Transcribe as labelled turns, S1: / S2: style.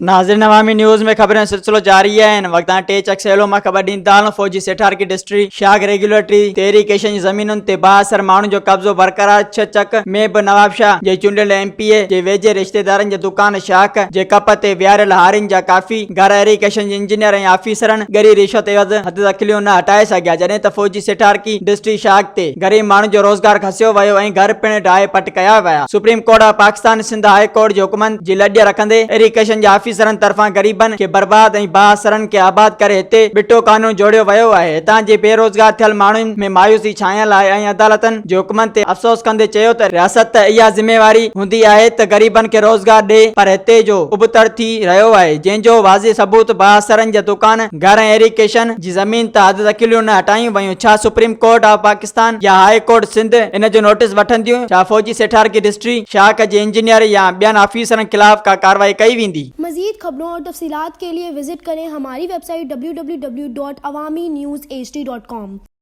S1: ناظرين عوامي نيوز ۾ خبرن جو سلسلو جاري آهي هن وقت تائين ٽي چڪ سيلو مان خبر ڏيندا هلون فوجي سيٺارڪي ڊسٽري شاخ ريگيوليٽري تي ايريگيشن جي زمينن تي بااثر ماڻهن جو قبضو برقرار ڇهه چڪ ۾ به نوابشاهه جي چونڊيل ايم پي اي جي ويجهي رشتيدارن جي دڪان شاخ جي ڪپ تي ويهاريل هارين جا ڪافي گهر ايريگيشن جي انجنيئر ۽ آفيسرن ڳري رشوت عيوض حد دخليون نه هٽائي سگهيا جڏهن ته فوجي سيٺارڪي ڊسٽري شاخ تي غريب ماڻهن جو روزگار کسيو ويو ۽ گهر پڻ ڊاهي پٽ ڪيا ويا supreme court of Pakistan Sindh high court جي حڪمن جي لڄ رکندي ايريگيشن جي آفيسرن طرفان غريبن کي برباد ۽ بااثرن کي آباد ڪري هتي ٻٽو قانون جوڙيو ويو آهي هتان جي بيروزگار ٿيل ماڻهن ۾ مايوسي ڇانيل آهي ۽ عدالتن جي حڪمن تي افسوس ڪندي چيو ته رياست ته اها ذميواري هوندي آهي ته غريبن کي روزگار ڏي پر هتي جو ابتڙ ٿي رهيو آهي جنهن جو واضح ثبوت بااثرن جا دڪان گهر ۽ ايريگيشن جي زمين تان حد دخليون نه هٽايون ويون ڇا سپريم ڪورٽ آف پاڪستان يا هاء ڪورٽ سنڌ ان جو نوٽيس وٺنديون؟ ڇا فوجي سيٺارڪي ڊسٽري شاخ جي انجنيئر يا ٻين آفيسرن خلاف ڪا ڪارروائي ڪئي ويندي؟
S2: مزيد خبرون اور تفصيلات کے لئے وزٽ ڪرين ھماري web site www.awamiNewsHD.com.